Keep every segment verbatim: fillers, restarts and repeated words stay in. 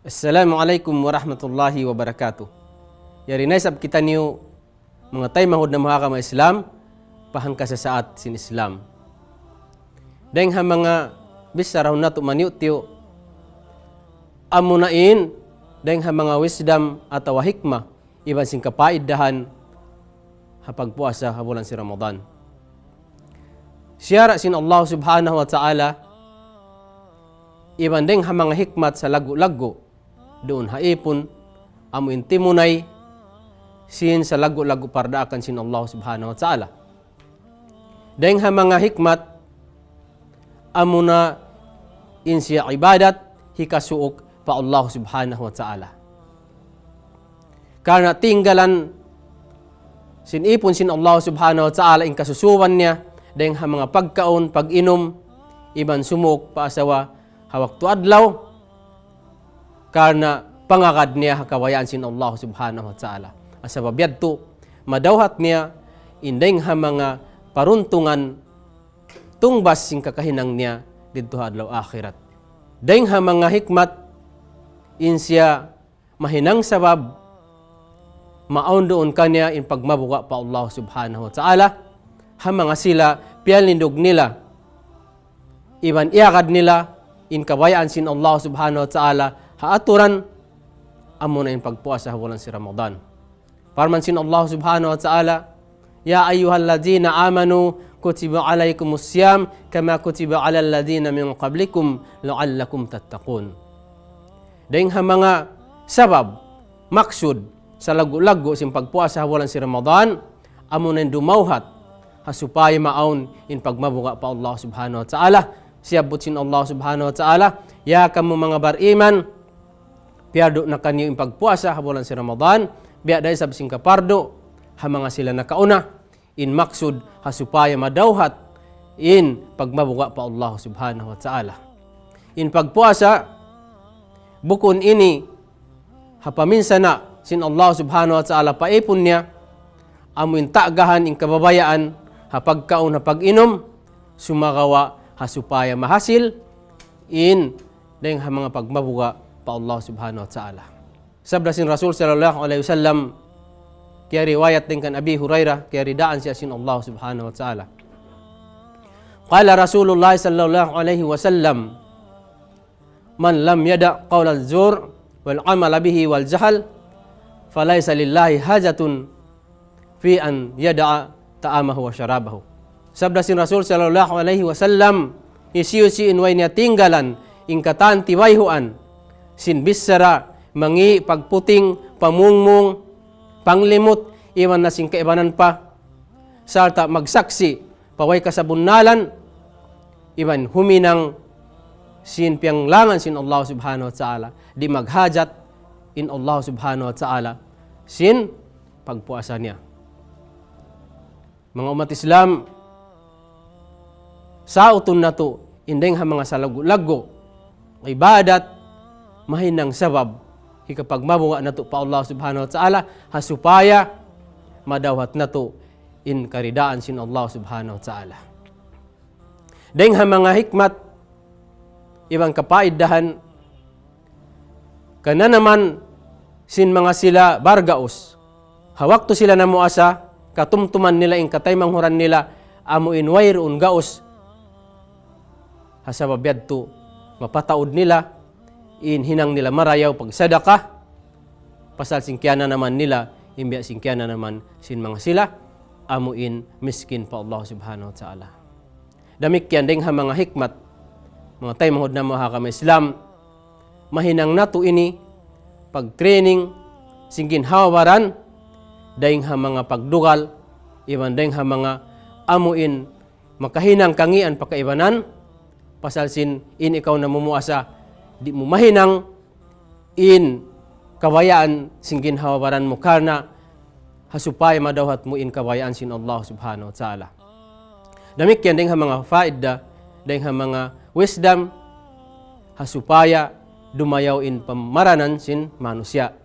Assalamu alaykum warahmatullahi wabarakatuh. Yari na isab kitaniyu manga taymanghud namu' ha agama Islam, pa hangkasasaat sin Islam. Dayng ha manga bichara natu' maniyu'-tiyu', amuna in, dayng ha manga wisdom atawa hikmah, iban sin kapaidahan, ha pagpuasa ha bulan sin Ramadan. Siyara' sin Allah Subhanahu wa Ta'ala, iban dayng ha manga hikmat salaggu'-laggu', duun ha ipun, amu in timunay, sin salaggu'-laggu' pardaakan sin Allah Subhanahu wa Ta'ala. Dayng ha manga hikmat, amuna in siya ibadat, hikasuuk pa Allah Subhanahu wa Ta'ala. Karna' tinggalan sin ipun sin Allah Subhanahu wa Ta'ala in kasusuwan niya, dayng ha manga pagkaun, pag-inum, iban sumuuk pa asawa ha waktu adlaw, karna' pangagad niya ha kabayaan sin Allah Subhanahu wa Ta'ala. Sabab yadtu, madawhat niya in dayng ha manga paruntungan tungbas sin kakahinang niya didtu ha adlaw akhirat. Dayng ha manga hikmat in siya mahinang sabab, maawn duun kaniya in pagmabuga' pa Allah Subhanahu wa Ta'ala, ha manga sila piyalindug nila, iban iyagad nila in kabayaan sin Allah Subhanahu wa Ta'ala ha aturan, amuna in pagpuasa ha bulan sin Ramadan. Parman sin Allah Subhanahu wa Ta'ala, يا أيها الذين آمنوا كتب عليكم الصيام كما كتب على الذين من قبلكم لعلكم تتقون. Dayng ha manga sabab, maksud, salaggu'-laggu' sin pagpuasa ha bulan sin Ramadan, amuna in dumawhat, ha supaya maawn in pagmabuga' pa Allah Subhanahu wa Ta'ala. Siyabbut sin Allah Subhanahu wa Ta'ala, "Ya kamu manga bariman, piyardu na kaniyu in pagpuasa ha bulan sin Ramadan, biya' da isab sin kapardu ha manga sila nakauna." In maksud ha supaya madawhat in pagmabuga' pa Allah Subhanahu wa Ta'ala. In pagpuasa, bukun ini ha paminsana' sin Allah Subhanahu wa Ta'ala pa ipun niya, amu in tagaan in kababayaan ha pagkaun, ha pag-inum, sumagawa' ha supaya mahasil in dayng ha manga pagmabuga' pa Allah Subhanahu wa Ta'ala. Sabda sin Rasul sallallahu alayhi wasallam, kiyariwayat dayng kan Abi Hurairah, kiyaridaan siya sin Allah Subhanahu wa Ta'ala. قال رسول الله صلى الله عليه وسلم: من لم يدع قول الزور والعمل به والجهل فليس لله حاجة في أن يدع طعامه وشرابه. Sabda sin Rasul sallallahu alayhi wasallam, hisiyu-siyu in way niya tinggalan in katan tiwayhuan sin bichara, mangi', pagputing, pamungmung, panglimut, iban na sin kaibanan pa, sarta' magsaksi' pa way kasabunnalan, iban huminang sin piyanglangan sin Allah Subhanahu wa Ta'ala, di' maghajat in Allah Subhanahu wa Ta'ala sin pagpuasa niya. Manga ummat Islam, sautun natu' in dayng ha manga salaggu'-laggu' ibadat, mahinang sabab hikapagmabuga' natu' pa Allah Subhanahu wa Ta'ala, ha supaya madawhat natu' in karidaan sin Allah Subhanahu wa Ta'ala. Dayng ha manga hikmat iban kapaidahan, kananaman sin manga sila bargaus. Ha waktu sila namuasa, katumtuman nila in kataymanghuran nila, amu in wayruun gaus. Ha sabab yadtu, mapataud nila, in hinang nila marayaw pagsadaka, pasal sin kiyananaman nila, in biya' sin kiyananaman sin manga sila, amu in miskin pa Allah Subhanahu wa Ta'ala. Damikkiyan dayng ha manga hikmat, manga taymanghud namu' ha agama Islam, mahinang natu' ini pag-training sin ginhawa-baran, dayng ha manga pagdugal, iban dayng ha manga amu in makahinang kangian pa kaibanan, pasal sin in ikaw namumuasa, di' mu mahinang in kabayaan sin ginhawa-baran mu karna' ha supaya madawhat mu in kabayaan sin Allah Subhanahu wa Ta'ala. Damikkiyan dayng ha manga faida, dayng ha manga wisdom, ha supaya dumayaw in pamaranan sin manusiya'.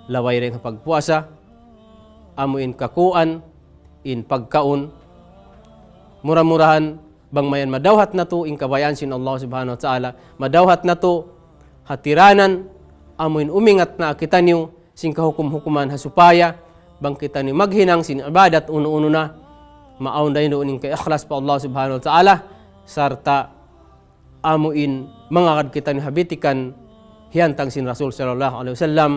Labay dayng ha pagpuasa, amu in kakuan, in pagkaun. Mura-murahan, bang mayan madawhat natu' in kabayaan sin Allah Subhanahu wa Ta'ala, madawhat natu' hatiranan amuin umingat na kitaniyu sin kahukum-hukuman ha supaya bang kitaniyu maghinang sin ibadat unu-unu na, maawn dayn duun in kaikhlas pa Allah Subhanahu wa Ta'ala, sarta' amuin mangagad kitaniyu ha bitikan hiyantang sin Rasul sallallahu alayhi wasallam.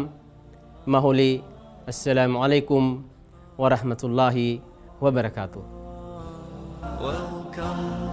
Mahuli, Assalamu alaykum warahmatullahi wabarakatuh. Welcome